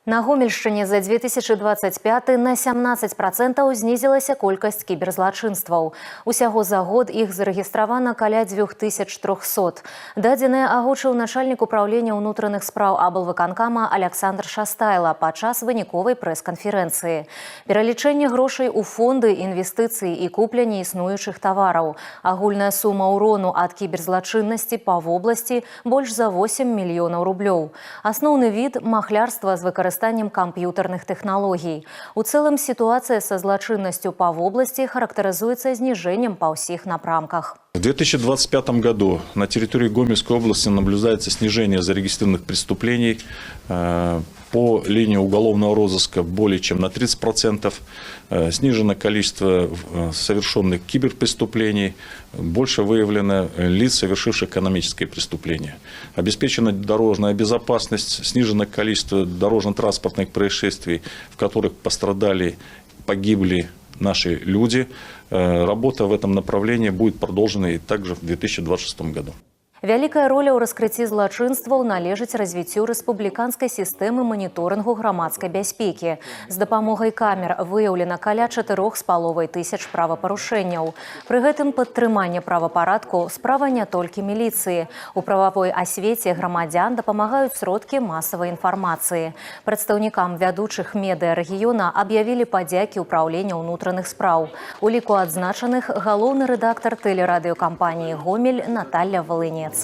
На Гомельшчыне за 2025 на 17% знізілася колькасць кіберзлачынстваў. Усяго за год іх зарэгістравана каля 2300. Дадзеныя агучыў начальнік упраўлення ўнутраных спраў аблвыканкама Аляксандр Шастайла падчас выніковай прэс-канферэнцыі. Пералічэнне грошай у фонды, інвестыцыі і купля неіснуючых тавараў. Агульная сума ўрону ад кіберзлачыннасці па вобласці больш за 8 мільёнаў рублёў. Асноўны від — махлярства з выкарыстаннем камп'ютарных тэхналогій. У цэлым сітуацыя са злачыннасцю па вобласці характарызуецца зніжэннем па ўсіх напрамках. В 2025 году на территории Гомельской области наблюдается снижение зарегистрированных преступлений по линии уголовного розыска более чем на 30%, снижено количество совершенных киберпреступлений, больше выявлено лиц, совершивших экономические преступления. Обеспечена дорожная безопасность, снижено количество дорожно-транспортных происшествий, в которых пострадали, погибли наши люди. Работа в этом направлении будет продолжена и также в 2026 году. Вялікая роля ў раскрыцці злачынстваў належыць развіццю рэспубліканскай сістэмы маніторынгу грамадскай бяспекі. З дапамогай камер выяўлена каля 4,5 тысяч правапарушэнняў. Пры гэтым падтрыманне правапарадку — справа не толькі міліцыі. У прававой асвеце грамадзян дапамагаюць сродкі масавай інфармацыі. Прадстаўнікам вядучых медыа рэгіёна аб'явілі падзякі ўпраўлення ўнутраных спраў. У ліку адзначаных галоўны рэдактар тэлерадыёкампаніі «Гомель» Наталля Валынец.